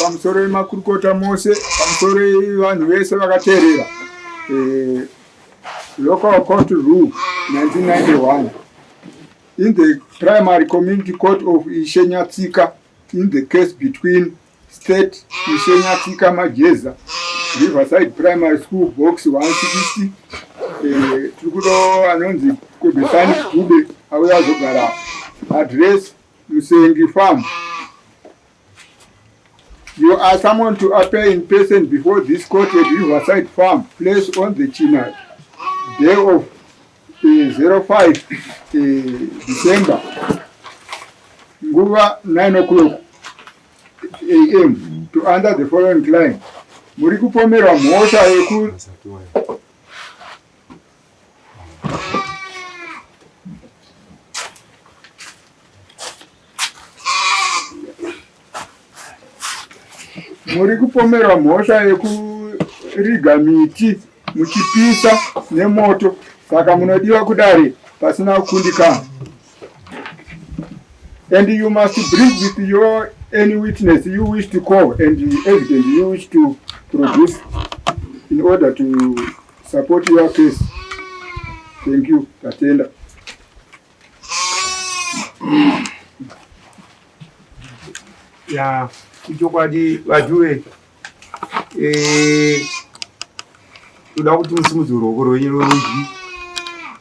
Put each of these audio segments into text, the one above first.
Pamusoro yemakurukota mose, pamusoro yevanhu vese vakateerera. Eh, Local Court Rule 1991 in the primary community court of Ishenyatsika in the case between State Ishenyatsika Majeza Riverside Primary School Box 160 eh, tiri kudo anonzi Kobesani Dube auya azogara address Musengi Farm. You are summoned to appear in person before this court at Riverside Farm, placed on the China day of 05 December nguva 9 o'clock am to under the following claim. Muri kupomerwa mhosva yeku Muri kupomerwa mhosva yekuriga miti muchipisa nemoto saka munodiwa kudare pasina kukundikana. And you must bring with your any witness you wish to call and the evidence you wish to produce in order to support your case. Thank you, Tatenda. Ya, ichokwadi vajuve eh, toda kuti musimudze ruoko rwenyu rworudyi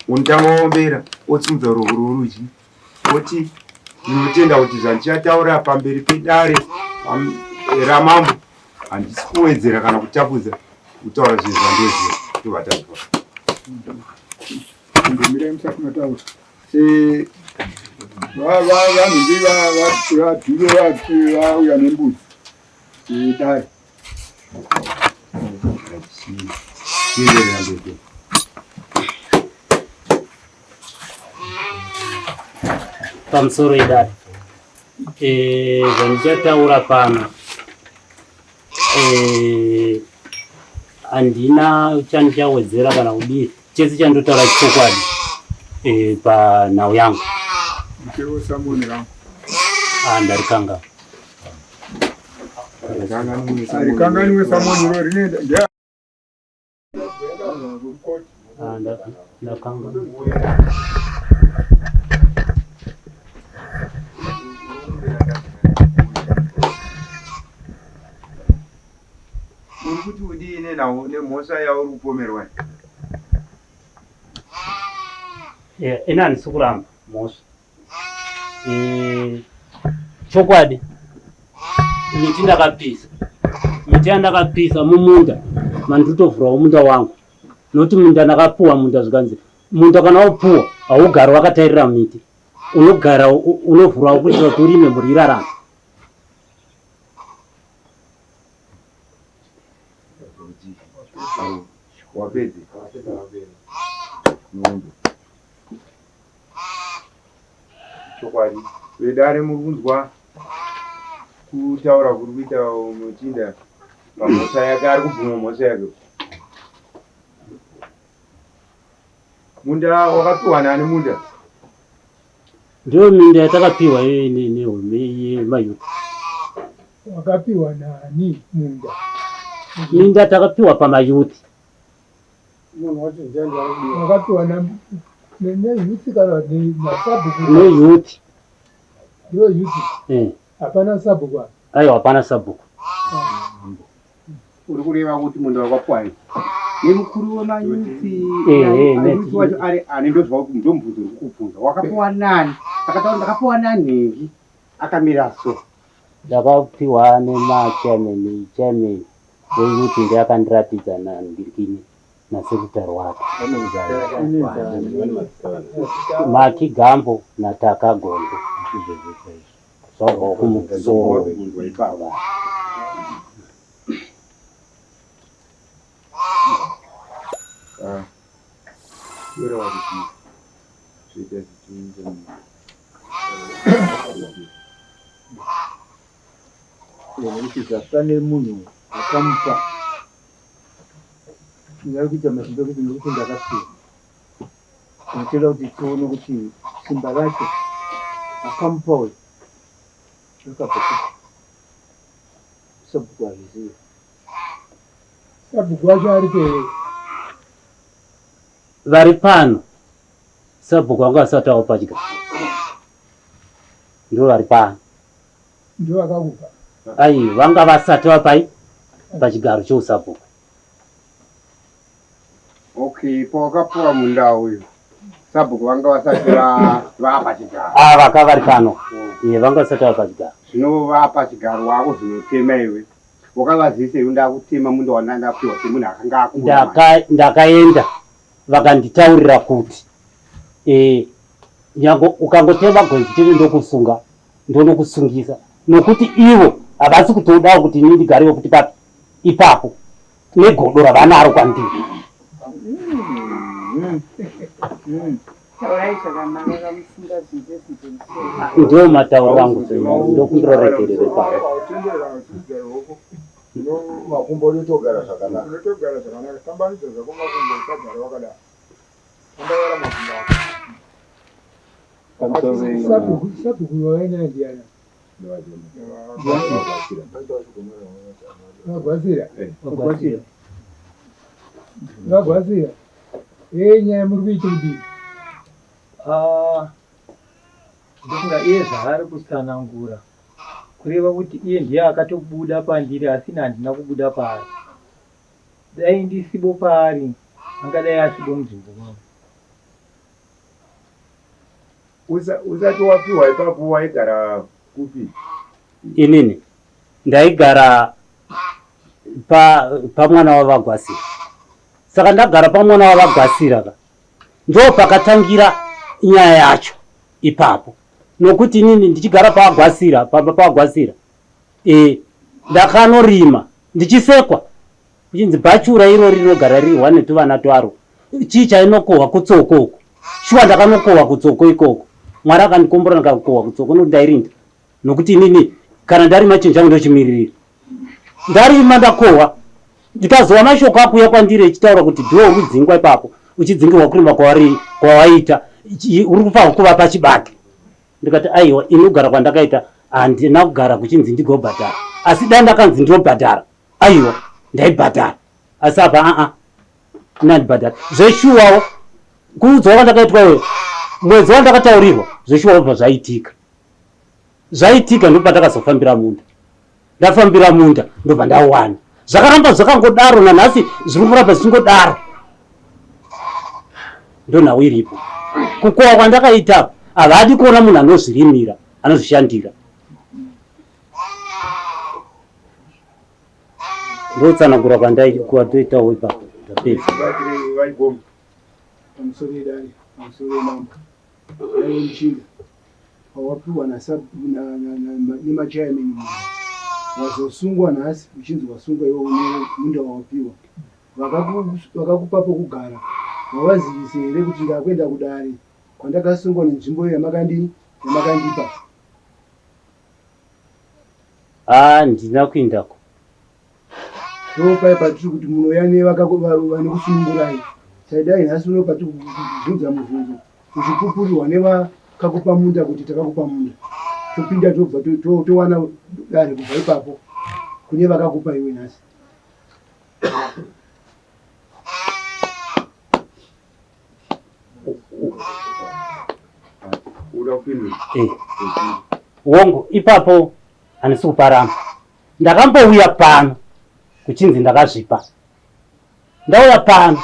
unotanga waombera osimudza ruoko rworudyi oti ndinotenda kuti zvandichataura pamberi pedare ramambo handisi kuwedzera kana kutapudza kutaura zvinhu zvandoziva tobva tazwa Ndomirai musati mataura. Eh, vanhu ndivadhuve vauya nembudzi dare. Pamusoro idare eh, zvandichataura pano Eh, handina chandichawedzera kana kudii chese chandotaura chokwadi eh, panhau yangu ah, ndarikanga arikanganiwe samoni ro rinoenda Ah, ndakanga Uri kuti udii nenhau nemhosva yauri kupomerwa? Yeah, ini handisi kuramba mhosva. Eh, chokwadi miti ndakapisa miti yandakapisa mumunda manditotovhurawo munda wangu nokuti munda ndakapuwa munda zvikanzi munda kana wapuwa haugari wakatairira miti unogara unovhurawo kuitira kuti urime mhuri irarame Wapedza. Chokwadi vedare muri kunzwa kutaura kuri kuita muchinda pamhosva yake ari kubvuma mhosva yake. Munda wakapiwa nani munda? Ndiyo minda yatakapiwa yemayouth. Wakapiwa nani munda? Minda takapiwa pamayouth. Munhu wacho ndiani arikudiwa? Wakapiwa na neyouth kana nasabhuku? Neyouth. Ndiyo youth? Eh. Hapana sabhuku apa? Aiwa hapana sabhuku. Uri kureva kuti munda wakapiwa nemukuru wemayuthi mayuthi wacho ari ani ndozva ndomubvunzo uri kukubvunza wakapiwa nani akataura ndakapiwa nanhingi akamira so Ndakapiwa nemachairman chairman weyouth ndiye akandiratidza nangirikini nasekretary wake Maki Gambo naTaka Gondo zvabvawo kumusoro. Ah, Pane munhu akamupa ndingari kuita masimba ekuti nekuti ndakasiya ndinotoda kuti tione kuti simba racho akamupa uyu rakabva kupi. Sabhuku hazvizivi. Sabhuku wacho aripo here? Vari pano sabhuku vanga vasati vava pachigaro, ndo vari pano. Ndo vakakupa? Ai, vanga vasati vapai pachigaro chousabhuku. Okay, pawakapuwa munda uyu sabhuku vanga vasati vapa chigaro? Ah, vaka vari pano. Iye vanga vasati vapa chigaro. Zvino vapa chigaro, wakuzvinotema iwe, wakavazivisa iwe, ndakutema munda wanda ndapiwa semunhu akanga akura? Ndakaenda, vakanditaurira kuti nyange ukangotema gwenzi chete ndokusunga, ndonokusungisa, nokuti ivo havasi kutodawo kuti ini ndigarewo kuti papi ipapo negodo ravanaro kwandiri. Taurai zvakanaka kamusingazinze zinze musoro. Ndiwo matauro angu, ndokumbira regerero ipapo. Makumbo unotogara zvakanaka. Unotogara zvakanaka, tambanudza zvako makumbo, usagara wakadaro. Tambavara makumbo ako. Sabhuku, sabhuku wakaenda ndiana? Vagwasira. Vagwasira. Vagwasira. Ee, nyaya muri kuita kudii? Ah, ndofunga iye zvaari kutsanangura kureva kuti iye ndiye akatobuda pandiri, asi ini handina kubuda paari. Dai ndisibo paari, angadai asibo munzvimbo mangu. Usati wapiwa ipapo waigara kupi? Inini ndaigara pamwana wavagwasira. Saka ndagara pamwana wavagwasira ka, ndo pakatangira nyaya yacho ipapo, nokuti inini ndichigara pavagwasira, pamba pavagwasira, ndakanorima ndichisekwa kuchinzi bhachura iro rinogara rirwa netuvana twaro, chii chainokohwa kutsoko uko. Shuwa ndakanokohwa kutsoko ikoko, Mwari akandikombora, ndikakohwa kutsoko nokuti ndairinda, nokuti inini kana ndarima chinhu changu ndochimiririra. Ndarima, ndakohwa, ndikazowa mashoko akuuya kwandiri echitaura kuti ndiwe uri kudzingwa ipapo, uchidzingirwa kurima kwawaita, uri kufanirwa kuvapa chibage. Ndikati aiwa, ini kugara kwandakaita handina kugara kuchinzi ndigobhadhara, asi dai ndakanzi ndinobhadhara, aiwa, ndaibhadhara, asi apa aa nandibhadhara zveshuwawo. Kuudzwa kwandakaitwa uyo mwedzi wandakataurirwa zveshuwa bva zvaitika, zvaitika, ndopatakazofambira munda. Ndafambira munda, ndobva ndawana zvakaramba zvakangodaro, nanhasi zviri kuramba zvichingodaro. Ndonhau iripo. Kukohwa kwandakaita, havadi kuona munhu anozvirimira, anozvishandira. Ndotsanangura kwandatoitawo ipapo, ndapedza. Vaigoma. Pamusoro yedare, pamusoro yemambo, aiwe muchinda, wawapiwa nemachairman munhu, wazosungwa nhasi uchinzi wasungwa iwe une munda wawapiwa. Vakakupa pokugara wavazivise here kuti ndakuenda kudare kwandakasungwa nenzvimbo iyo yamakandipa? Haa, ndina kuindako. Ndopai patiri kuti munouya nevanokusunungurai. Taidai nhasi uno patiri kubvunza mubvunzo uchipupurirwa nevakakupa munda kuti takakupa munda, topinda, tobva towana dare kubva ipapo kune vakakupa iwe nhasi. Uda kupindura? Wongo, ipapo handisi kuparamba. Ndakambouya pano kuchinzi ndakazvipa. Ndauya pano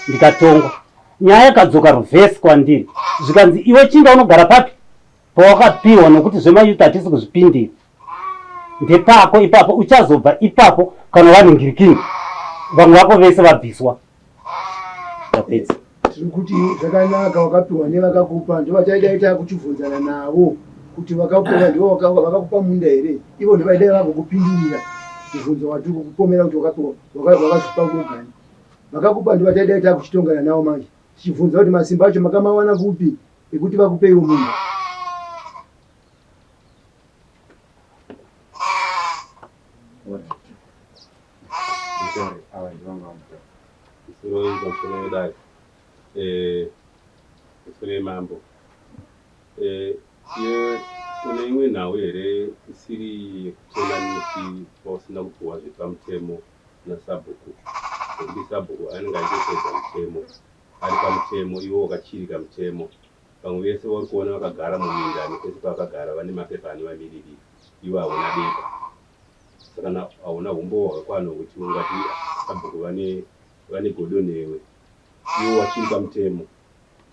ndikatongwa, nyaya yakadzoka reverse kwandiri, zvikanzi iwe chinda unogara papi pawakapiwa, nokuti zvemayouth hatisi kuzvipindira, ndepako ipapo, uchazobva ipapo kana vanhingirikini vamwe vako vese vabviswa. Ndapedza. Tiri kuti zvakanaka, wakapiwa nevakakupa ndovataidai kuchibvunzana navo kuti vakakupa ndivo vakakupa munda here. Ivo ndovaidai vakukupindurira mubvunzo watiri kukupomera kuti wakapiwa, wakazvipa kugani. Vakakupa ndovataidai takuchitongana navo manje, tichibvunza kuti masimba acho makamawana kupi ekuti vakupeiwo munda. Ava ndivanga vamuta. Pamusoro, pamusoro yedare, pamusoro yemambo, ye une imwe nhau here isiri yekutema miti pausina? vasina kupiwa zviri pamutemo nasabhuku nekuti sabhuku anenge achitoteedza mutemo ari pamutemo iwo wakachirika mutemo vamwe vese vari kuona vakagara muminda nepese pavakagara vane mapepa anovamiririra ivo hauna bepa saka hauna humbowo hwakakwana hwekuti ungati sabhuku vane vane godo newe iwo wachiri pamutemo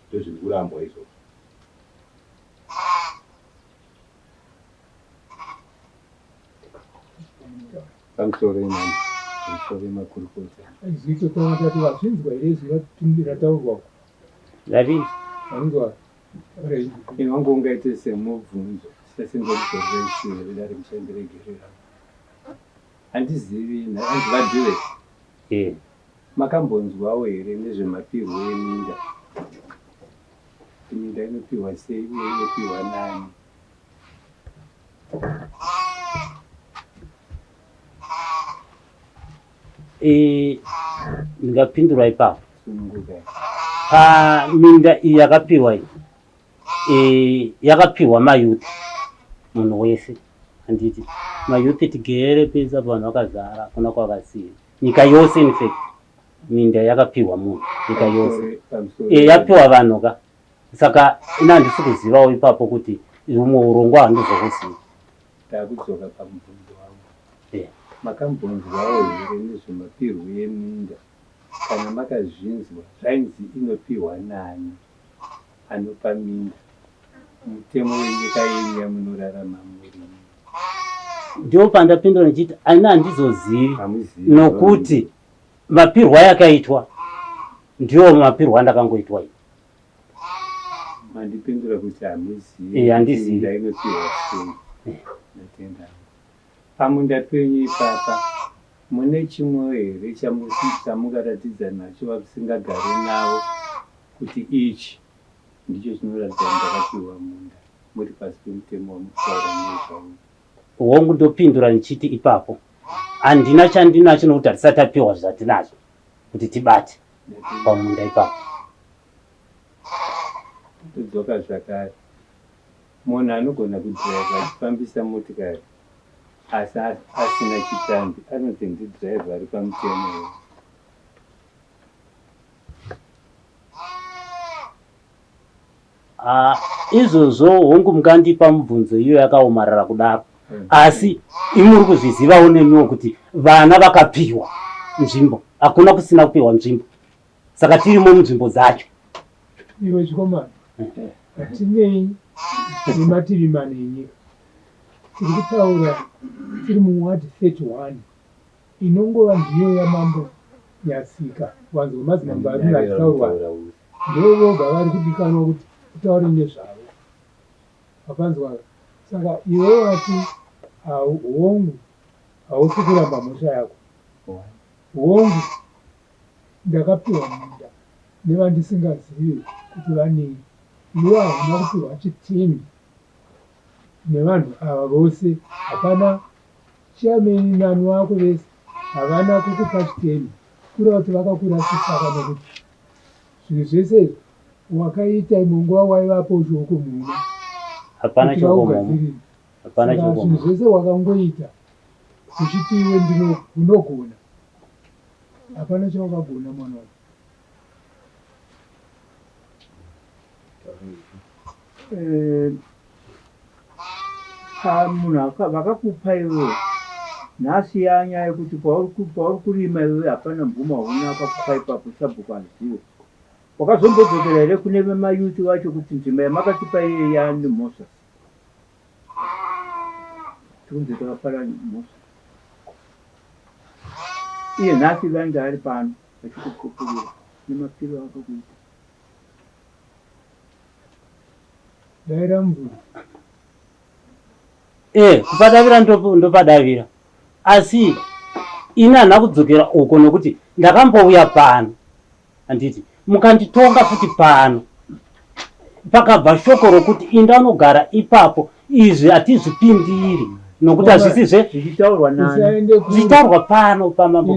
ndozviri kurambwa izvozvo. Pamusoro imam, pamusoro makurukota. Zito taona tati wazvinzwa here izwi rataurwa uko? Ndati Wanzwa right. Ini wangu ungaite semubvunzo sesingomudzorerai shure vedare muchandiregerera. Handizivi hanzi vaDhuve. Eh. Makambonzwawo here nezvemapirwo eminda? Kuti minda inopihwa sei uye inopihwa nani? Eh, ndingapindura ipapo. Sunungukai. Paminda iyi yakapiwa iyi e, yakapiwa mayouth munhu wese handiti mayouth tigere pese apa vanhu vakazara hakuna kwavasiri nyika yose in fact minda yakapiwa munhu nyika yose e, yapiwa vanhu ka saka ina handisi kuzivawo ipapo kuti humwe urongwa handizokuziva Takudzoka pamubvunzo wangu. Yeah. Makambonzwawo here nezvemapirwo eminda? Kana makazvinzwa zvainzi inopihwa nani anopa minda? Mutemo wenyika yenyu yamunorarama muri. Ndipo pandapindura ndichiti ani handizozivi Hamuzivi. nokuti mapirwo ayakaitwa ndiwo mapirwo andakangoitwa ini. Mandipindura kuti hamuzivi. Eh, handizivi. Minda inopihwa sei. Ndatenda hangu. Pamunda penyu ipapa mune chimwe here chamungaratidza nacho vamusingagare navo kuti ichi ndicho chinoratidza kuti ndakapiwa munda muri pasi pemutemo wamukutaura nezvawo? Hongu ndopindura ndichiti ipapo handina chandinacho nokuti hatisati tapiwa zvatinazvo kuti tibate pamunda ipapo. Todzoka zvakare. Munhu anogona kudhiraivha achifambisa motikari asi asina chitambi anonzi ndidhiraivha ari pamutemo here? Ah, izvozvo hongu mukandipa mubvunzo iyo yakaomarara kudaro asi imuri kuzvizivawo nemiwo kuti vana vakapiwa nzvimbo hakuna kusina kupiwa nzvimbo saka tirimo munzvimbo dzacho. Iwe chikomana, hatinei nemativi mana enyika. Tiri kutaura tiri muward 31 inongova ndiyo yamambo Nyatsika. Wanzwa madzimambo ari achitaurwa ndivo voga vari kudikanwa kuti utaure nezvavo. Wapanzwa? Saka iwe wati hongu hausi kuramba mhosva yako. Hongu Ndakapiwa munda nevandisingazive kuti vanei. Iwe hauna kupiwa chitini nevanhu ava vose hapana chairman nani wako vese havana kukupa chiteni kureva kuti vakakurasisaka nekuti zvinhu zvese izvi wakaita imwe nguva waivapo chioko mumwe Hapana kuti chioko mumwe. vaugadzirire Hapana saka chioko zvinhu mumwe. zvese wakangoita uchiti iwe ndino unogona Hapana chawakagona mwana wangu. Eh, pamunhu vakakupa iwewe nhasi yanyaya yekuti pauri kurima iwewe hapana mvumo hauna akakupa ipapo sabhuku azive wakazombodzokera here kune vemayuti vacho kuti nzvimbo yamakatipa iye yaani mhosva Tikunzi takapara mhosva. Iye nhasi vange ari pano vachikupupurira nemapiro akakuita. Daira mvura. Eh, kupadavira ndopadavira asi ini handina kudzokera uko nokuti ndakambouya pano handiti mukanditonga futi pano pakabva shoko rokuti inda unogara ipapo izvi hatizvipindiri nokuti hazvisi zve zvichitaurwa nani zvichitaurwa pano pamambo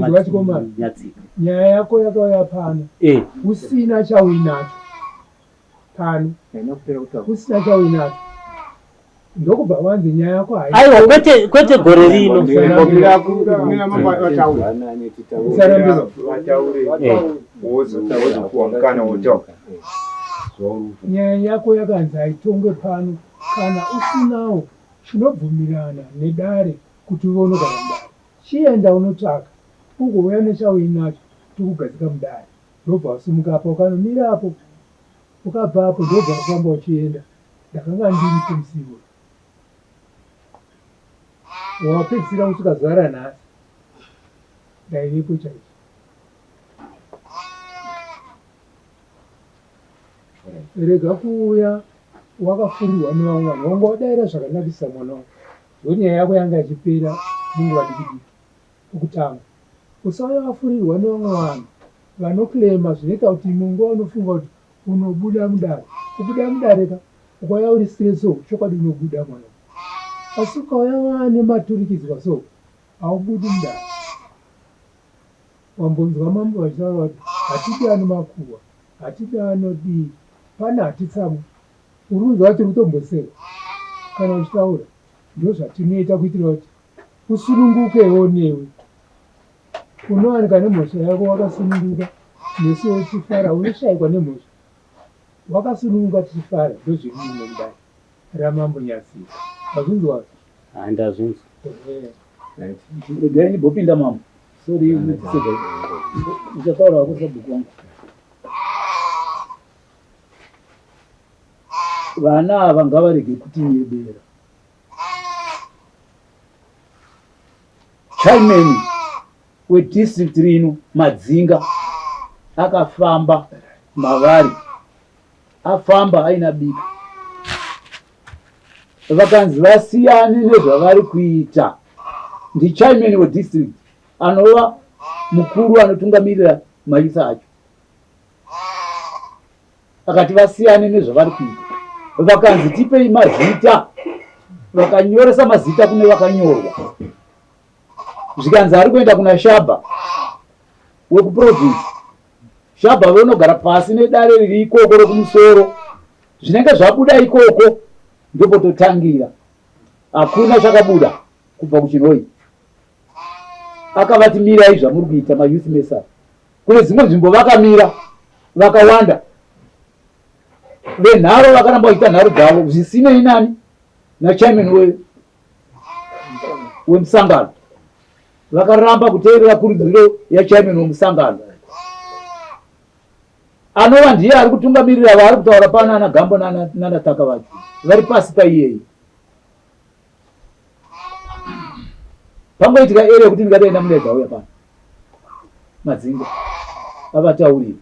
Nyatsika nyaya yako yakauya pano eh. usina chauinacho pano usina chauinacho. Ndokubva wanzi nyaya yako hai. Aiwa kwete kwete gore rino. Nyaya yako yakanzi haitongwe pano kana usinawo chinobvumirana nedare kuti uve unogara mudare. Chienda unotsvaka ugouya nechauinacho tokugadzika mudare. Ndobva wasimuka apa ukanomira apo ukabva apo ndobva wafamba uchienda. Ndakanga ndiripo musi iwoyo. Wapedzisira kusvika zuva ranhasi ndaivepo chaizvo. Rega kuuya wakafurirwa nevamwe vanhu wanga wadaira zvakanakisa mwana wangu zvekuti nyaya yako yanga ichipera nenguva diki diki. Pokutanga, usauya wafurirwa nevamwe vanhu vanoclaimer zvinoita kuti imwe nguva unofunga kuti unobuda mudare. Kubuda mudare ka ukauya uri straight so chokwadi unobuda mwana. Asi ukauya waane maturikidzwa so haubudi mudare. Wambonzwa mambo vachitaura kuti hatidi ano makuhwa, hatidi anodii, pane hatitsamwi. Uri kunzwa tiri kutomboseka kana uchitaura. Ndozvatinoita kuitira kuti usunungukewo newe. Unowanika nemhosva yako wakasununguka nesuwo tichifara unoshaikwa nemhosva wakasununguka tichifara ndozviri muno mudare ramambo Nyatsika wazvinzwa Ah, ndazvinzwa. Ehe. Regai ndimbopinda mambo. Sorry mutisega. Uchataura hako sabhuku wangu. Vana ava ngavarege kutinyebera. Chairman wedistrict rino Madzinga akafamba mavari afamba aina Bika vakanzi vasiyane nezvavari kuita ndichairman wedistrict anova mukuru anotungamirira mayuth acho akati vasiyane nezvavari kuita vakanzi tipei mazita vakanyoresa mazita kune vakanyorwa zvikanzi ari kuenda kuna shabha wekuprovince shabha vonogara pasi nedare riri ikoko rekumusoro zvinenge zvabuda ikoko ndopototangira hakuna chakabuda kubva kuchinhoyi akavati mirai zvamuri kuita mayouth mesa Kune dzimwe nzvimbo vakamira vakawanda venharo vakaramba vachiita nharo dzavo zvisinei nani nachairman wemusangano vakaramba kuteerera kurudziro yachairman wemusangano anova ndiye ari kutungamirira vaari kutaura pano ana gambo nanataka vacho vari pasi paiyeyi Pangoitika ere yekuti ndingadai ndamudaidza auya pano. Madzinga avataurire.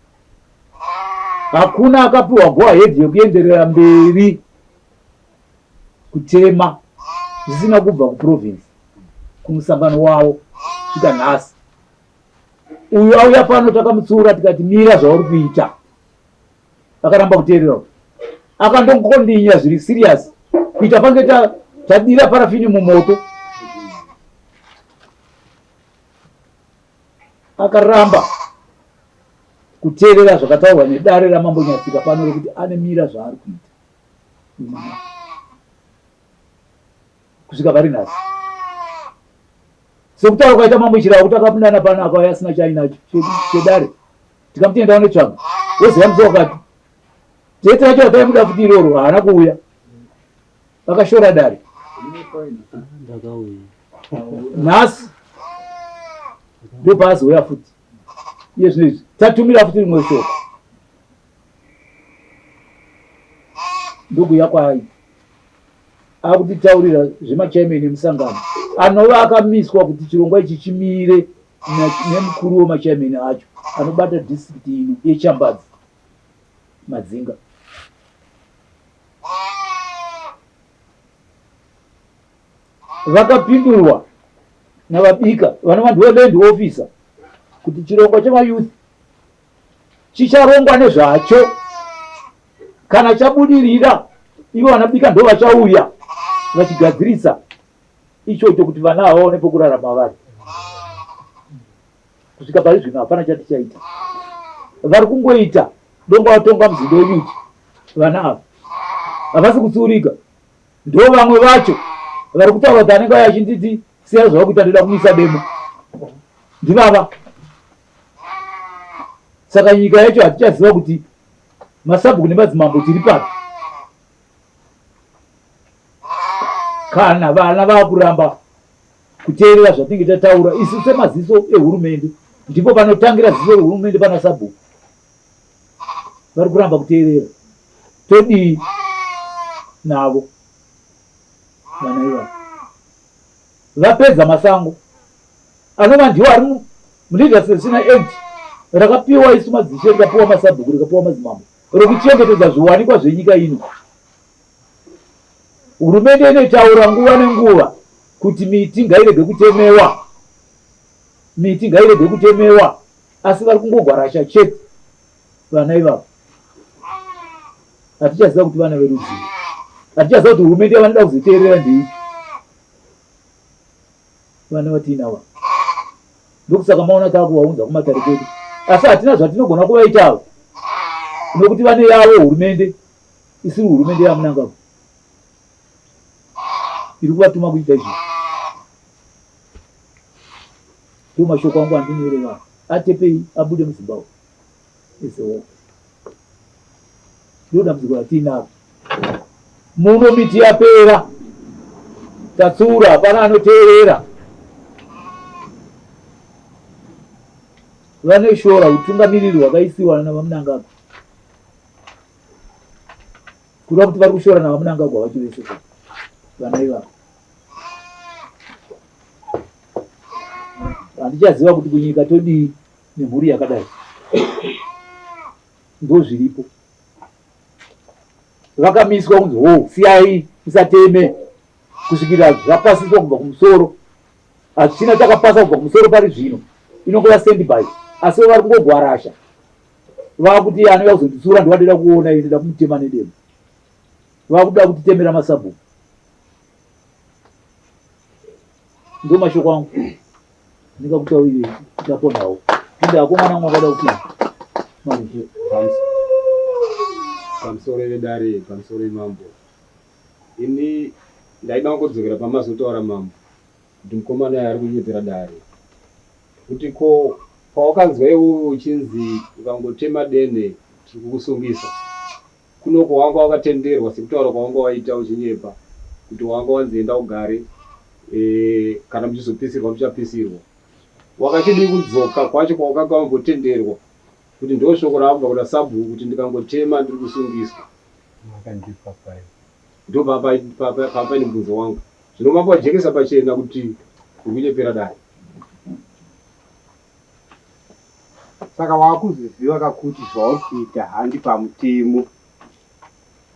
Hakuna akapiwa go ahead yekuenderera mberi kutema zvisina kubva kuprovince kumusangano wavo svika nhasi. Uyu auya pano takamutsiura tikati mira zvauri kuita. Akaramba kuteerera akandongondinya zviri serious kuita pange tadira parafini mumoto akaramba kuteerera zvakataurwa nedare ramambo Nyatsika pano rekuti ane mira zvaari kuita mwana kusvika pari nhasi sekutaura kwaita mambo Chirau kuti akapindana pano akauya asina chaainacho chedare tikamuti enda unotsvaga woziva musi wakati tete racho rataimuda futi iroro haana kuuya vakashora dare nhasi ndopaazouya futi iye zvino izvi tatumira futi rimwe shoko ndokuuya kwaaita akutitaurira zvemachairman emusangano anova akamiswa kuti chirongwa ichi chimire nemukuru wemachairman acho anobata district ino yechambadzi Madzinga. Vakapindurwa naVaBika vanova ndivo land officer kuti chirongwa chemayouth chicharongwa nezvacho kana chabudirira ivo vanabika ndo vachauya vachigadzirisa ichocho kuti vana ava vaone pokurarama vari kusvika pari zvino hapana chatichaita vari kungoita dongo vatonga muzinda wenyuchi vana ava havasi kutsiurika. Ndo vamwe vacho vari kutaura kuti anenge auya achinditi siya zvawakuita ndoda kumisa demo. Ndivava. Saka nyika yacho hatichaziva kuti masabhuku nemadzimambo tiri papi. Kana vana vakuramba kuteerera zvatinenge tataura isu semaziso ehurumende, ndipo panotangira ziso rehurumende pana sabhuku. Vari kuramba kuteerera. Todii navo vana ivavo? Vapedza masango anova ndiwo ari muLeaders Act rakapiwa isu madzishe, rikapiwa masabhuku, rikapiwa madzimambo rokuchengetedza zviwanikwa zvenyika ino. Hurumende inotaura nguva nenguva kuti miti ngairege kutemewa, miti ngairege kutemewa, asi vari kungogwarasha chete vana ivavo. Hatichaziva kuti vana verudzii, hatichaziva kuti hurumende yavanoda kuzoteerera ndeipi. Vana vatiinavo ndokusaka maona takuvaunza kumatare kwedu, asi hatina zvatinogona kuvaitawo nokuti vane yavo hurumende isiri hurumende yaMnangagwa iri kuvatuma kuita izvozvo. Ndo mashoko angu andinoreva atepei abude muZimbabwe as a whole. Ndo dambudziko ratiinaro muno, miti yapera, tatsiura, hapana anoteerera. Vanoshora utungamiriri hwakaisiwa navaMnangagwa, kureva kuti vari kushora navaMnangagwa vacho vese vana ivavo. Handichaziva kuti kunyika todii nemhuri yakadai. Ndozviripo. Vakamiswa kunzi ho siyai musateme kusvikira zvapasiswa kubva kumusoro. Hazvichina chakapasa kubva kumusoro pari zvino, inongova standby, asi vari kungogwarasha vakuti anouya kuzonditsura ndovandida kuona ini ndoda kumutema nedemo. Vakuda kutitemera masabhuku. Ndo mashoko angu ndingakutaurire ndaponawo. Pinda hako mwana wangu wakada kupinda. Mari. Pamusoro vedare, pamusoro mambo. Ini ndaida kungodzokera pamazotaura mambo kuti mukomana uyu ari kunyepera dare. Kuti ko pawakanzwa iwewe uchinzi ukangotema denhe tiri kukusungisa. Kuno kwawanga wakatenderwa sekutaura kwawanga waita uchinyepa kuti wanga wanzi enda ugare e, kana muchizopisirwa muchapisirwa. Wakachidii kudzoka kwacho kwawakanga wambotenderwa kuti ndo shoko raakubva kuna sabhuku kuti ndikangotema ndiri kusungiswa. Makandipa pai. Ndo papaine mubvunzo wangu. Zvino mambo wajekesa pachena kuti uri kunyepera dare. Saka wakuzviziva ka kuti zvauri kuita handi pamutemo.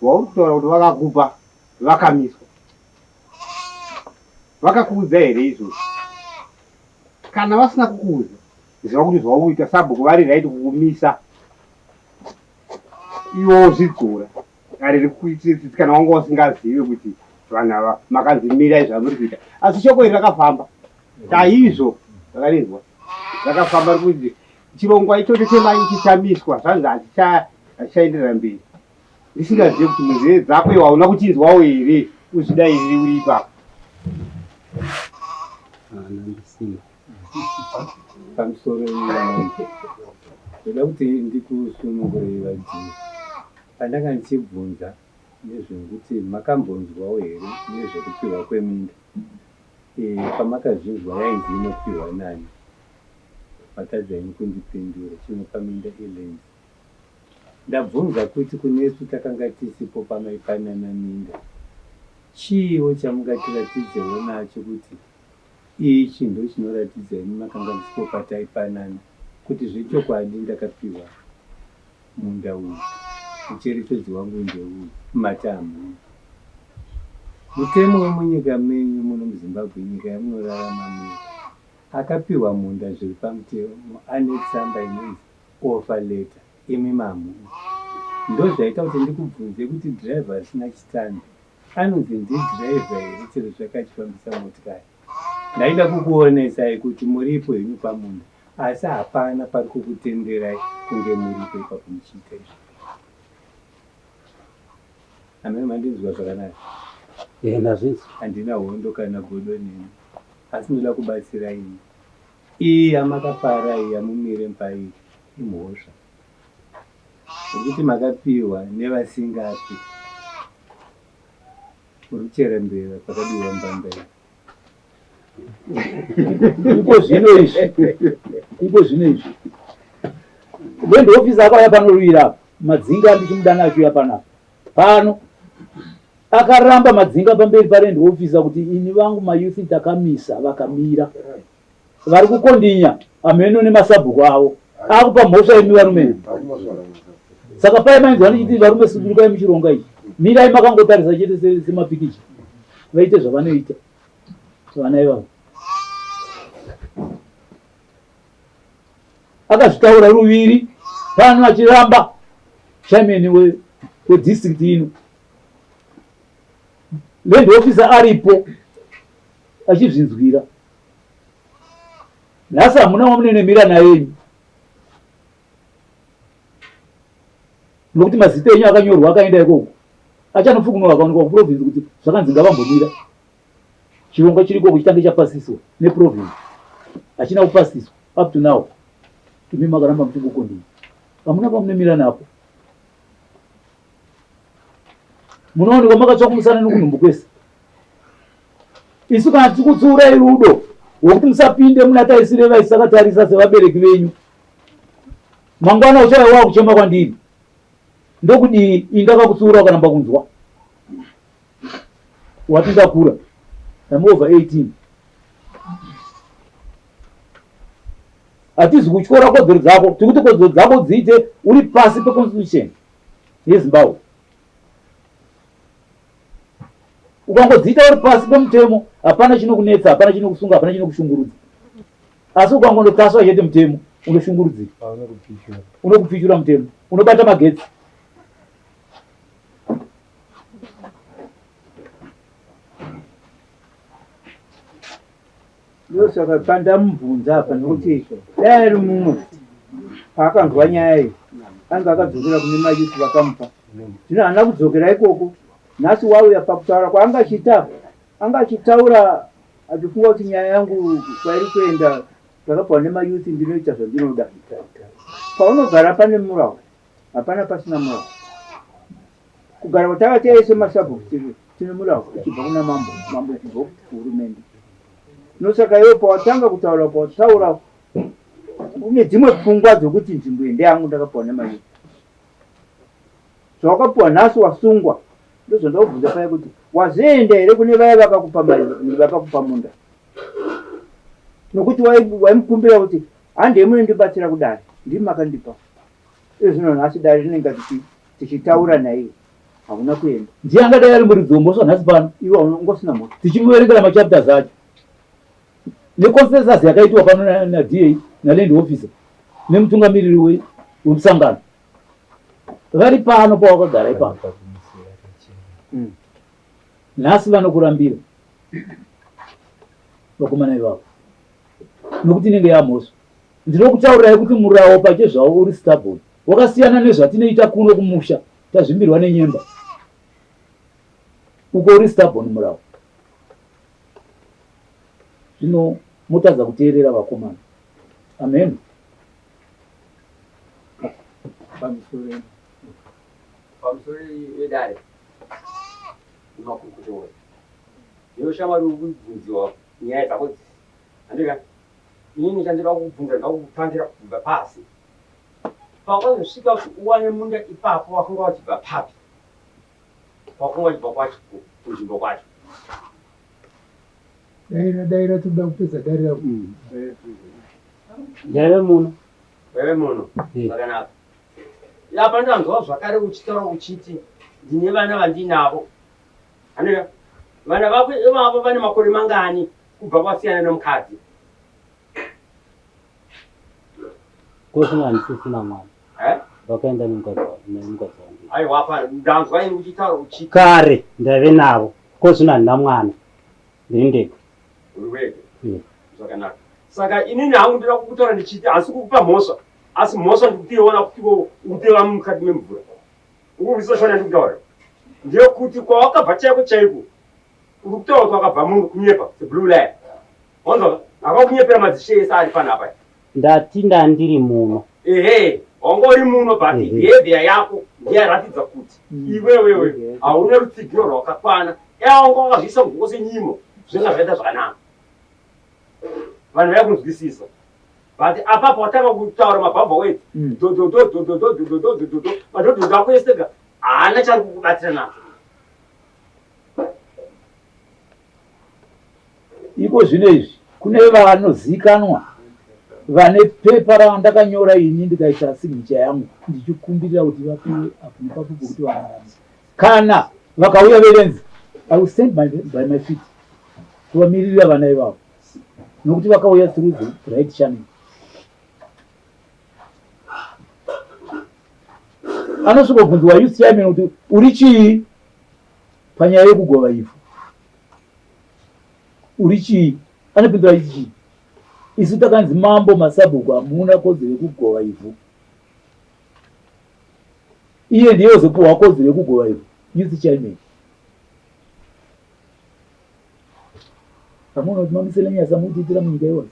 Wauri kutaura kuti vakakupa vakamiswa. Vakakuudza here izvozvo? Kana vasina kukuudza, ziva kuti zvauri kuita sabhuku vari right kukumisa. Iwe wozvidzora. Dare rikuitire tsitsi kana wanga usingazive kuti vanhu ava makanzi mirai zvamuri kuita. Asi shoko iri rakafamba. Chaizvo zvakarinzwa. Rakafamba rikuti chirongwa ichocho chemai chichamiswa zvanzi hachichaenderera mberi. Ndisingazive kuti munzeve dzako iwe hauna kuchinzwawo here uzvidairire uri ipapo. Haana ndisina. Pamusoro ndoda kuti ndikusunungurei vadzimu. Pandanga ndichibvunza nezvekuti makambonzwawo here nezvekupihwa kweminda. E, pamakazvinzwa yainzi inopihwa nani? Matadza henyu kundipindura. Chinopa minda ilands. Ndabvunza kuti kunesu takanga tisipo pamaipanana minda. Chiiwo chamungatiratidzewo nacho kuti Ichi ndochinoratidza imi makanga musipo pataipanana kuti zvechokwadi ndakapiwa munda uyu. Mucherechedzo wangu ndeuyu. Mati hamuna. Mutemo wemunyika menyu muno muZimbabwe nyika yamunorarama muno akapiwa munda zviri pamutemo ane tsamba inonzi offer letter imi mamuna. Ndozvaita kuti ndikubvunze kuti driver risina chitambi Anonzi ndidriver here chero zvake achifambisa motikari. Ndaida kukuonesai kuti muripo henyu pamunda asi hapana pari kukutenderai kunge muripo ipapo muchiita izvi. Hameno mandinzwa zvakanaka. Eh, ndazvinzwa. Handina hondo kana godo nemi asi ndoda kubatsira ini. Iyi yamakapara iyi yamumire pairi imhosva. Nokuti makapiwa nevasingapi. Uri kuchera mbeva pakabiwa mbambaira. Iko zvino izvi, iko zvino izvi. Land officer akauya panorwira apa, madzinga ndichimudana achiuya panapa. Pano akaramba madzinga pamberi paland officer kuti ini vangu mayouth takamisa vakamira. Vari kukondinya hameno nemasabhuku avo. Akupa mhosva imi varume. Saka paye mainzwa ndichiti varume sudurukai muchironga ichi. Mirai makangotarisa chete semapikicha. Vaite zvavanoita. Vana ivavo. Akazvitaura ruviri pano achiramba chairman we wedistrict ino. Land officer aripo achizvinzwira. Nhasi hamuna wamunenemira naye imi. Nokuti mazita enyu akanyorwa akaenda ikoko. Achanofukunurwa akaonekwa kuprovince kuti zvakanzi ngavambomira. Chirongwa chiri ikoko chitange chapasiswa neprovince. Hachina kupasiswa up to now. Imi makaramba muchingokondii. Hamuna pamunemira napo. Munoonekwa makatsva kumusana nokunhumbu kwese. Isu kana tichikutsiurai rudo rwokuti musapinde muna taisireva isu takatarisa sevabereki venyu. Mangwana uchauya wakuchema kwandiri. Ndokudii ini ndakakutsiura ukaramba kunzwa. Wati ndakura. I'm over 18. Hatizi kutyora kodzero dzako, tiri kuti kodzero dzako dziite uri pasi peconstitution yeZimbabwe. Ukangodziita uri pasi pemutemo, hapana chinokunetsa, hapana chinokusunga, hapana chinokushungurudza. Asi ukangondotaswa chete mutemo, unoshungurudzika. Unokupfichura mutemo, unobata magetsi. Ndosaka pandamubvunza apa nokuti dai ari mumwe paakanzwa nyaya iyi ange akadzokera kune mayuti vakamupa zvino haana kudzokera ikoko nhasi wauya pakutaura kwaanga achiita apa anga achitaura achifunga kuti nyaya yangu kwairi kuenda ndakapiwa nemayuti ndinoita zvandinoda paunogara pane murawo hapana pasina murawo Kugara kwatakaita ese masabhuku tiri tine murawo uchibva kuna mambo, mambo uchibva kuhurumende. Ndosaka iwe pawatanga kutaura pawataura une dzimwe pfungwa dzokuti nzvimbo iyi ndeyangu ndakapiwa nemayuda. Zvawakapiwa nhasi wasungwa. Ndozvandakubvunza paya kuti wazoenda here kune vaya vakakupa mari vakakupa munda. Nokuti waimukumbira kuti handei munondibatsira kudare ndimi makandipa. Izvino nhasi dare rinenge tichitaura naiye hauna kuenda. Ndiye angadai ari muridzi wemhosva nhasi pano. Iwe unonga usina mhosva. Tichimuverengera machapters acho. Neconsensus yakaitwa pano naDA naLand Officer nemutungamiriri wemusangano. Vari pano pawakagara ipapo. Nhasi vanokurambira vakomana ivavo nokuti inenge yamhosva. Ndinokutaurirai kuti murawo pachezvawo uri stubborn. Wakasiyana nezvatinoita kuno kumusha tazvimbirwa nenyemba. Uko uri stubborn murawo. Zvino motadza kuteerera vakomana. Amen. Pamusoro pamusoro vedare nemakurukota ose. Ndiyo shamwari uri kubvunziwa nyaya dzako dzisi. Handika? Inini chandinoda kukubvunza ndinoda kukutangira kubva pasi. Pawakazosvika kuti uwane munda ipapo wakanga wachibva papi? Wakanga wachibva kwacho kunzvimbo kwacho. Daira daira tinoda kupedza dare rako. Ndaive muno. Waive muno. Zvakanaka. Apa ndanzwa zvakare uchitaura uchiti ndine vana vandinavo. Handika? Vana vako ivavo vane makore mangani kubva kwasiyana nemukadzi? Kosi handisisina mwana. Eh? Vakaenda nemukadzi nemukadzi wangu. Aiwa apa ndanzwa ini uchitaura uchiti Kare ndaive navo. Kosi handina mwana. Ndiri ndega. uri wega. Yeah. Zvakanaka. Saka inini hangu ndinoda kukutaura ndichiti hasi kukupa mhosva. Asi mhosva ndikutoiona kuti iwe ukuteva mukati memvura. Ukuhwisisa shona ndikutaura. Ndeyekuti kwawakabva chaiko chaiko. Uri kutaura kuti wakabva muno kunyepa seblue lion. Wanzwa akakunyepera madzishe ese ari panapa. Ndati ndandiri muno. Ehe, wanga uri muno but behavior yako ndiyaratidza kuti iwewewe hauna rutsigiro rwakakwana. Eya wanga wakazviisa muguko senyimo zvinga zvaita zvakanaka. Vanhu vaikunzwisisa. But apapo watanga kutaura mabhabha words. Dhodhodho dhodhodho dhodhodho dhodhodho. Madhodhodho ako ese ga haana chari kukubatsira nacho. Iko zvino izvi kune vanozikanwa vane pepa randakanyora ini ndikaisa signature yangu ndichikumbirira kuti vapiwe apo nepapo pokuti vararame. Kana vakauya velenzi I will stand by my feet kuvamiririra vana ivavo nokuti vakauya through the right channel. Anosvikobvunzwa youth chairman kuti uri chii panyaya yekugova ivhu uri chii anopindura achiti chii isu takanzi mambo masabhuku hamuna kodzero yekugova ivhu iye ndiye ozopuhwa kodzero yekugova ivhu youth chairman hamuna kuti mamiselenyasa mukutiitira munyika iwasi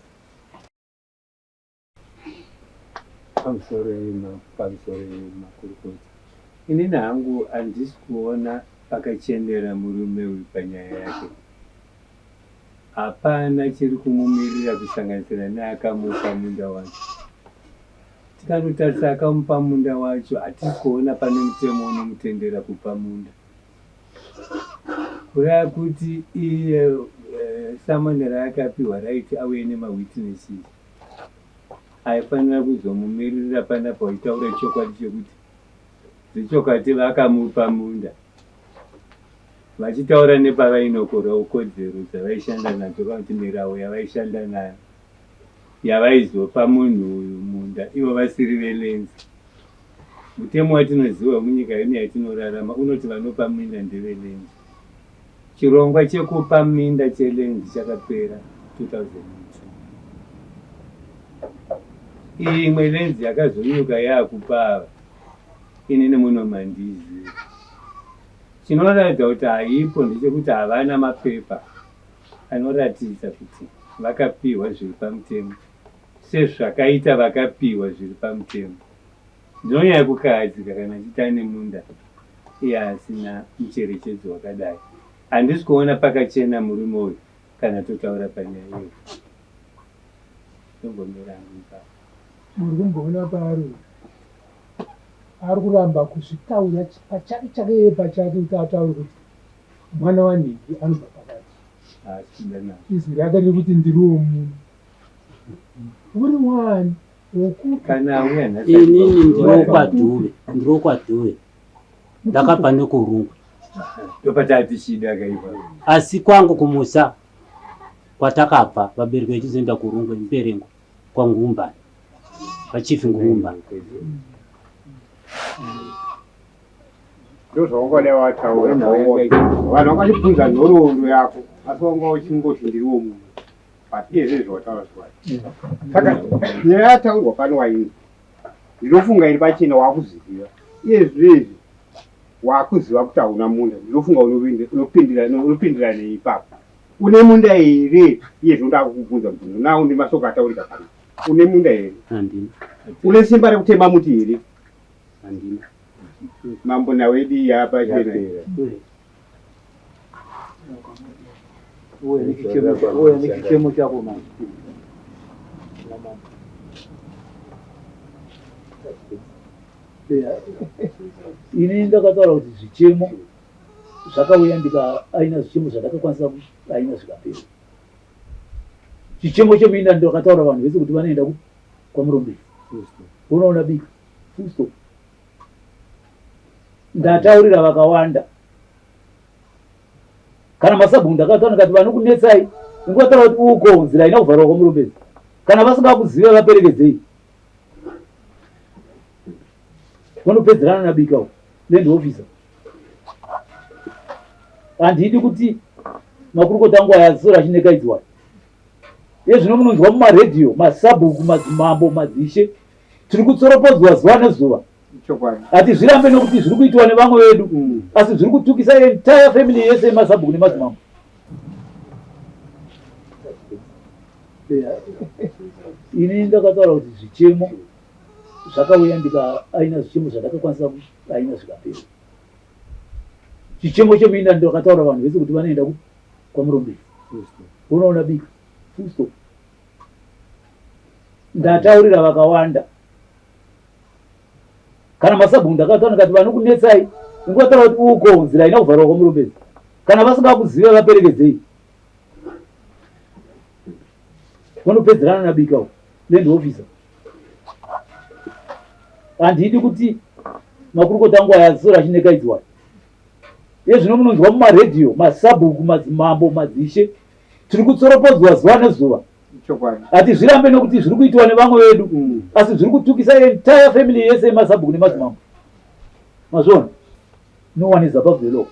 Pamusoro pamusoro makurukota. Inini hangu handisi kuona pakachenera murume uyu panyaya yake. Hapana chiri kumumirira kusanganisira neakamupa munda wacho. Tikanotarisa akamupa munda wacho hatisi kuona pane mutemo unomutendera kupa munda. Kureva kuti iye summon raakapiwa raiti auye nemawitnesses aifanira kuzomumiririra panapa achitaura chokwadi chekuti zvechokwadi vakamupa munda vachitaura nepavainokorawo kodzero dzavaishanda nadzo kana kuti mirawo yavaishanda nayo yavaizopa munhu uyu munda ivo vasiri velenzi. Mutemo watinoziva wemunyika ino yatinorarama unoti vanopa minda ndevelenzi. Chirongwa chekupa minda chelenzi chakapera 2002. Iyi imwe lenzi yakazonyuka yakupa ava inini muno mandiziva. Chinoratidza kuti haipo ndechekuti havana mapepa anoratidza kuti vakapihwa zviri pamutemo sezvakaita vakapihwa zviri pamutemo. Ndinonyanya kukahadzika kana achiti ane munda iye asina mucherechedzo wakadai. Handisi kuona pakachena murume uyu kana totaura panyaya iyoyi. Ndongomira hangu ipapo. Muri kumboona paari uyu ari kuramba kuzvitaura pachake chake iye pachake kuti ataure kuti mwana wanhingi anobva pakati. Izwi rake riri kuti ndiri womuno. Uri wani? Inini ndinokwaDhuve, ndinokwaDhuve. Ndakabva nekuRungwe. Asi kwangu kumusha kwatakabva vabereki vachizoenda kuRungwe Mperengo kwaNgumbani. KwaChief Ngumbani. Ndozvaungada wataura. Vanhu vakachibvunza nhoroondo yako asi wanga uchingoti ndiriwo munhu. But iye zvinhu zvawataura zvikwadi. Saka nyaya yataurwa pano wainzwa. Ndinofunga iri pachena wakuziva. Iye zvinezvi wakuziva kuti hauna munda. Ndinofunga unopindira unopindira nei ipapo. Une munda here? Iye zvino ndakukubvunza mubvunzo. Now ndi mashoko ataurika pano. Une munda here? Handina. Une simba rekutema muti here? Handina. Mambo nawe yapa chena. Uye nechichemo chako manje. Ini ndakataura kuti zvichemo zvakauya ndikaaina zvichemo zvandakakwanisa kuaina zvikapera. Chichemo cheminda ndakataura vanhu vese kuti vanoenda kwaMurombedzi vonoona bika full stop. Ndataurira vakawanda kana masabhuku ndakataura ndikati vanokunetsai inguvataura kuti uko nzira haina kuvharwa kwaMurombedzi kana vasingakuzive vaperekedzei vanopedzerana nabika uko land officer handidi kuti makurukota angu aya asoro achinekaidzwa iye zvino munonzwa mumaredhiyo masabhuku madzimambo madzishe tiri kutsoropodzwa zuva nezuva hatizvirambe nekuti zviri kuitwa nevamwe vedu mm. asi zviri kutukisa entire family yese yemasabhuku nemadzimambo. Ini ndakataura kuti zvichemo zvakauya ndikaaina zvichemo zvandakakwanisa kuaina zvikapera. Chichemo cheminda ndakataura vanhu vese kuti vanoenda kwaMurombedzi unoona bika full stop. Ndataurira vakawanda kana masabhuku ndakataura ndikati vanokunetsai ingotaura kuti uko nzira haina kuvharwa kwaMurombedzi kana vasingakuzive vaperekedzei vanopedzerana nabika uko land officer handidi kuti makurukota angu aya asoro achinekaidzwa iye zvino munonzwa mumaredhiyo masabhuku madzimambo madzishe tiri kutsoropodzwa zuva nezuva hatizvirambe nekuti zviri kuitwa nevamwe vedu mm. asi zviri kutukisa entire family yese yemasabhuku nemadzimambo mazviona no one is above the law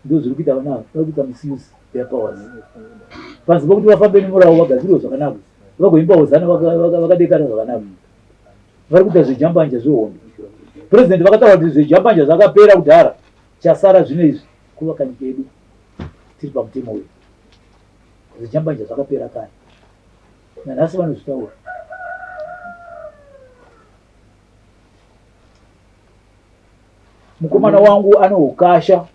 ndozviri kuita vana ava vari kuita misuse their powers panzi pokuti vafambe nemurawo vagadzirwe zvakanaka vagoimba hozana vakadekara zvakanaka vari kuita zvejambanja zvehondo president vakataura kuti zvejambanja zvakapera kudhara chasara zvino izvi kuvaka nyika yedu tiri pamutemo wedu zvejambanja zvakapera kare nanhasi vanozvitaura Mukomana wangu ane ukasha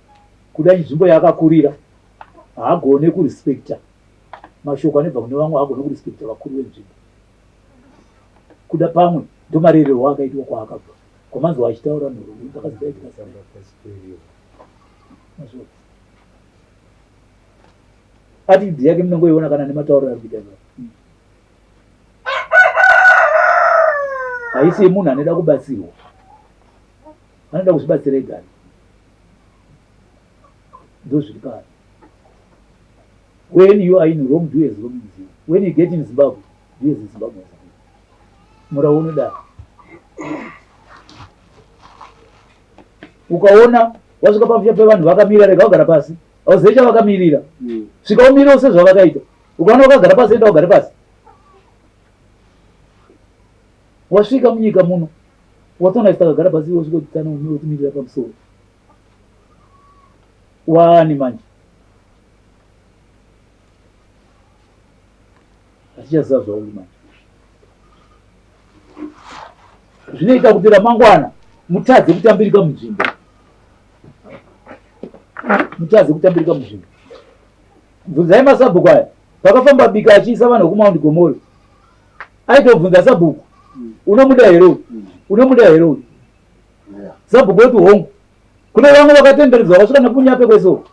kuda nzvimbo yaakakurira haagone kurespecta mashoko anobva kune vamwe haagone kurespecta vakuru venzvimbo kuda pamwe ndomarererwo akaitwa kwaakabva kwamanzwa achitaura nhoroondo dzakazidaitika attitude yake munongoiona kana nematauriro ari kuita haisi yemunhu anoda kubatsirwa anoda kuzvibatsira ega ndozviri paari when you are in rome do as rome is you when you get in zimbabwe do as zimbabwe is you murau unodaro ukaona wasvika pamusha pevanhu vakamira rega wagara pasi hauzive chavakamirira mm. svika umirewo sezvavakaita ukaona wakagara pasi enda ugare pasi wasvika munyika muno watoona isu takagara pasi iwe usvika utitsana umire utimirira pamusoro waani manje hatichaziva zvauri manje zvinoita kuti ramangwana mutadze kutambirika munzvimbo mutadze kutambirika munzvimbo Bvunzai masabhuku aya. Pakafamba Bika achiisa vanhu vekuMount Gomori. Aitobvunza sabhuku. Unomuda here uyu? Unomuda here uyu? Sabhuku oti hongu. Kune vamwe vakatenderedzwa vakasvika nekunyape kwese uko.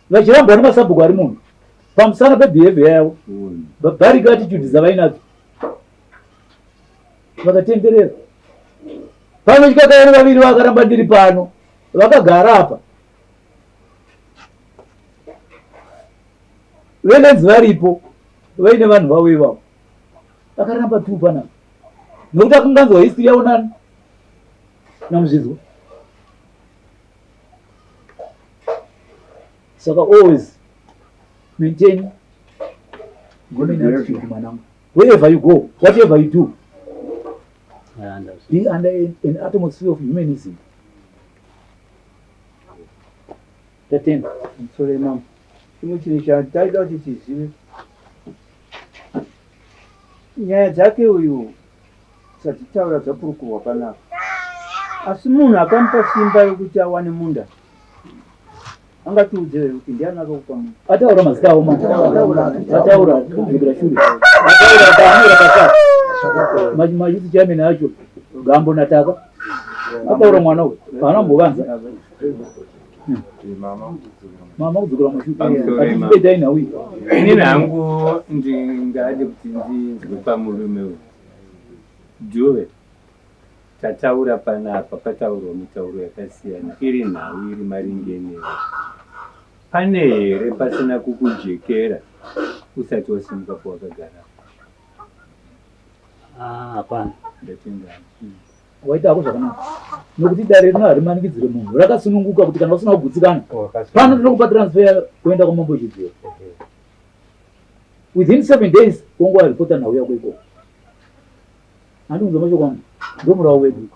Vachirambwa nemasabhuku ari munhu. Pamusana pebehavior yavo. Barbaric attitude dzavainadzo. Vakatenderera. Pano chikakayana vaviri vakaramba ndiri pano. Vakagara apa. Velenzi varipo vaine vanhu vavo ivavo vakaramba tu panapa nokuti akanganzwa history yavo nani namuzvidzwa saka always maintain human attitude mwanangu wherever you go whatever you do be under an atmosphere of humanism Tatenda. Musoro mambo. Chimwe chinhu chataida kuti tizive nyaya dzake uyu sadzitaura dzakurukurwa panapa asi munhu akamupa simba rekuti awane munda angatiudze here kuti ndiani akakupa munda ataura mazita avo mama ataura kudzokera shure ataura paanoera pasati mayouth chairman acho gambo nataka akaura mwana uyu haana kumbovanza mama kudzokera mashure nhau iyi inini hangu ndingade kuti ndinzwe pamurume uyu dhuve tataura panapa pataurwa mitauro yakasiyana iri nhau iri maringe newe pane here pasina kukujekera usati wasimuka pawakagara ah, hapana ndatenda Waita hako zvakanaka nokuti dare rino harimanikidzire munhu rakasununguka kuti kana usina kugutsikana pano tinokupa transfer kuenda kwamambo Chidziva within seven days wonge waripota nhau yako ikoko handikunzwa mashoko angu ndomurawo wedu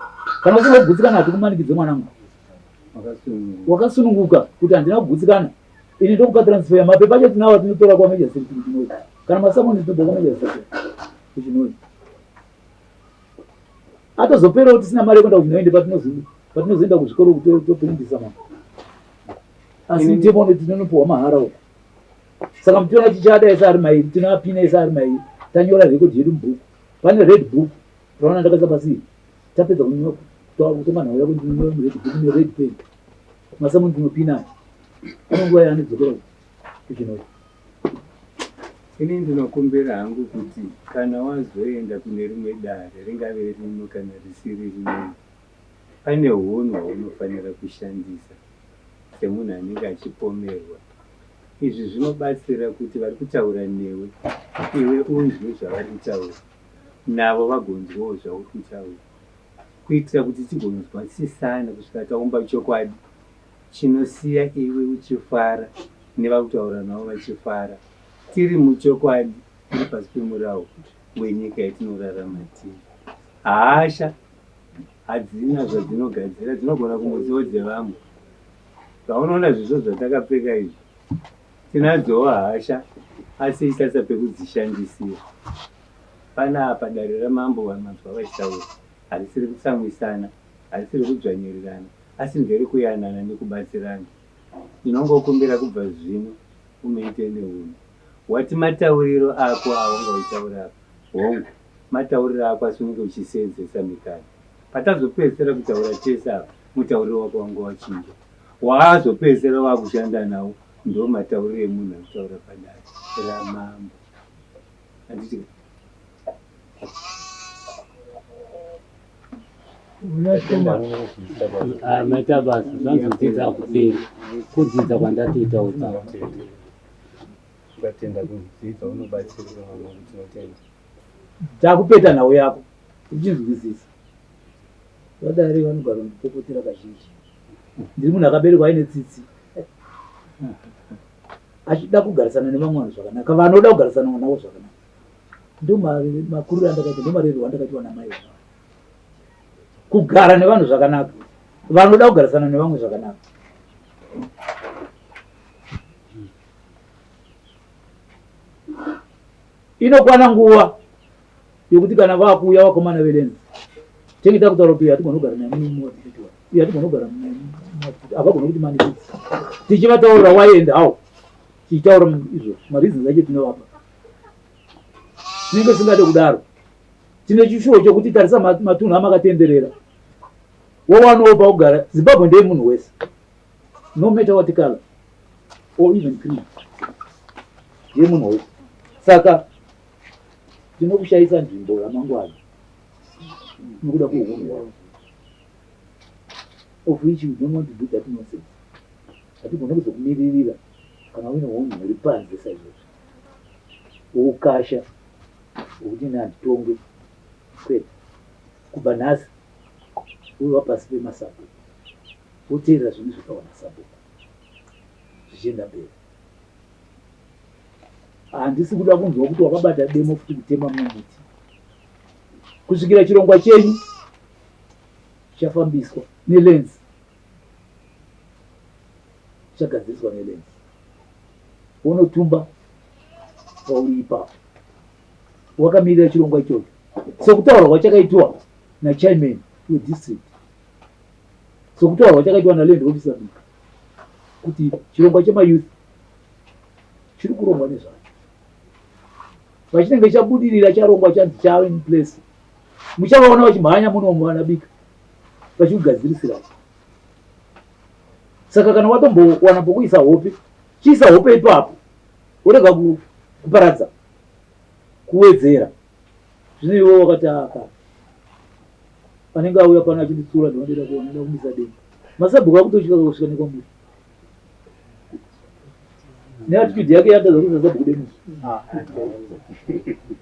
kana usina kugutsikana hatikumanikidze mwanangu wakasununguka kuti handina kugutsikana Ini ndokupa transfer mapepa acho tinawo atinotora kwaMajor Street kuChinhoyi. Kana masamoni tinobva kwaMajor Street kuChinhoyi. Atozoperawo tisina mari yekuenda kuChinhoyi ndepatinozoenda kuzvikoro toprintisa mama. Asi mutemo unoti tinonopiwa mahara uko. Saka mutiona tichada ese ari mairi, tinoapina ese ari mairi. Tanyora record yedu mubhuku. Pane red book raona ndakaisa pasi. Tapedza kunyora kutonga nhau yako ndinonyora mured book nered pen. Masamoni tinopina aya. Pane nguva yaanodzokera kuChinhoyi. Ini ndinokumbira hangu kuti kana wazoenda kune rimwe dare ringave rino kana risiri rino pane hunhu hwaunofanira kushandisa semunhu anenge achipomerwa. Izvi zvinobatsira kuti vari kutaura newe iwe unzwe zvavari kutaura navo vagonzwawo zvauri kutaura kuitira kuti tigonzwisisana kusvika taumba chokwadi chinosiya iwe uchifara nevari kutaura navo vachifara tiri muchokwadi tiri pasi pemurawo wenyika yatinorarama tiri. Hasha hadzina zvadzinogadzira dzinogona kungotiwo dzevamwe. Zvaunoona zvisvo zvatakapfeka izvi tinadzowo hasha asi ichitarisa pekudzishandisira. Panapa dare ramambo vamanzwa vachitaura harisiri kutsamwisana, harisiri kudzvanyirirana asi nderekuyanana nekubatsirana. Ndinongokumbira kubva zvino umaintaine hunhu. Wati matauriro ako awanga uchitaura apa hongu matauriro ako asi unenge uchiseenzesa mikana. Patazopedzisira kutaura tese apa mutauriro wako wanga wachinja. Waazopedzisira wakushanda nawo ndomatauriro emunhu arikutaura padare ramambo. Handiti ka? Ah, maita basa zvanzi kudzidza hakuperi kudzidza kwandatoita uta Ukatenda kudzidza unobatsirika mwanangu tinotenda. Takupeta nhau yako uchinzwisisa. Vadare vanogara kundipopotera kazhinji. Ndiri munhu akaberekwa aine tsitsi. Achida kugarisana nevamwe vanhu zvakanaka. Vanoda kugarisana navo zvakanaka. Ndo makuriro andakaita, ndo marererwo andakaitwa namai vangu. Kugara nevanhu zvakanaka. Vanoda kugarisana nevamwe zvakanaka. Inokwana nguva yokuti kana vakuuya vakomana velenzi tenge takutaura kuti uyu hatigoni kugara naye muno uyu hatigoni kugara havagoni kuti manikidzi tichivataurira why and how tichitaura izvo mareasons acho tinovapa tinenge tisingade kudaro tine chishuwo chokuti tarisa matunhu amakatenderera wowanowo pakugara zimbabwe ndeye munhu wese no matter what color or even creed yemunhu wese saka tinokushaisa nzvimbo ramangwana nokuda kweunhu hwavo of which we don't want to do that nonsense hatigone kuzokumiririra kana uine unhu huri panze saizvozvo woukasha hwekuti ini handitongwe kwete kubva nhasi uva pasi pemasabhuku woteerera zvinhu zvataurwa nasabhuku zvichienda mberi. Handisi kuda kunzwa kuti wakabata demo futi kutema mumwe muti kusvikira chirongwa chenyu chafambiswa nelenzi chagadziriswa nelenzi wonotumba pauri ipapo wakamirira chirongwa ichocho sokutaurwa kwachakaitwa nachairman wedistrict sokutaurwa chakaitwa naland officer Bika kuti chirongwa chemayouth chiri kurongwa nezvacho pachinenge chabudirira charongwa chanzi chave in place muchavaona vachimhanya munomu vana Bika vachikugadzirisira saka kana watombowana pokuisa hope chiisa hope ipapo worega kuparadza kuwedzera zvino iwe wakati aka Anenge auya pano achinditsura ndinoda kuona ndoda kumisa demo. Masabhuku akutotya kusvika nekwamuri. Neattitude yake yatadza kuisa sabhuku demo.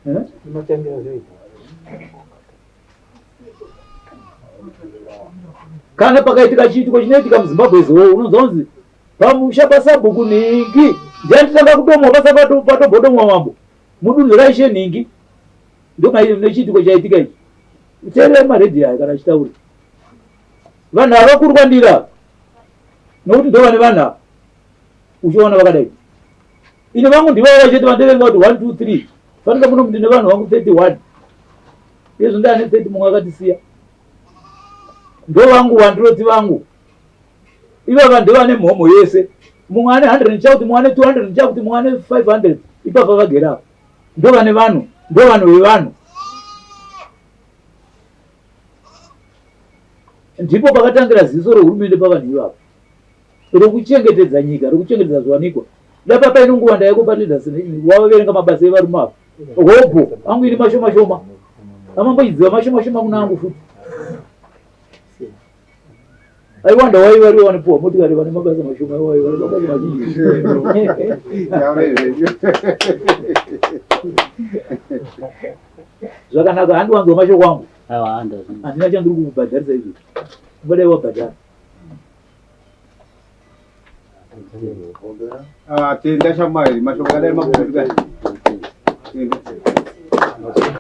Eh? Kana pakaitika chiitiko chinoitika muZimbabwe zowo unonzwa kunzi pamusha pasabhuku nhingi ndiani tanga kudomwa pasa patombodomwa mambo mudunhu raishe nhingi ndonechiitiko chaitika ichi teerera maredhiyo ayo kana achitaura vanhu ava vakuru kwandiri ava nokuti ndovane vanhu ava. Uchiona vakadai. Ini vangu ndivava chete vandevenga kuti 1 2 3. Fanika muno ndine vanhu vangu 31. Izvo ndane 30 mumwe akatisiya. Ndo vangu vandinoti vangu. Ivava ndevane mhomho yese. Mumwe ane 100 ndichakuti mumwe ane 200 ndichakuti mumwe ane 500. Ipapa vagere apa. Ndo vane vanhu, ndo vanhu vevanhu. Ndipo pakatangira ziso rehurumende pavanhu ivava. Rokuchengetedza nyika, rokuchengetedza zviwanikwa. Dapa paine nguva ndaiko paleaders wavaverenga mabasa evarume ava. Hobho, angu ini mashoma shoma. Amamboiziva mashoma shoma kuna angu futi. Aiwanda wai vari vanopuwa motikari vane mabasa mashoma iwayo vane mabasa mazhinji. Zvakanaka handiwanzwa mashoko angu. Handina chandiri kukubhadharisa izvo. Ungadai wabhadhara. Ah, tenda shamwari mashoko akadai makukutu kai. Tenda.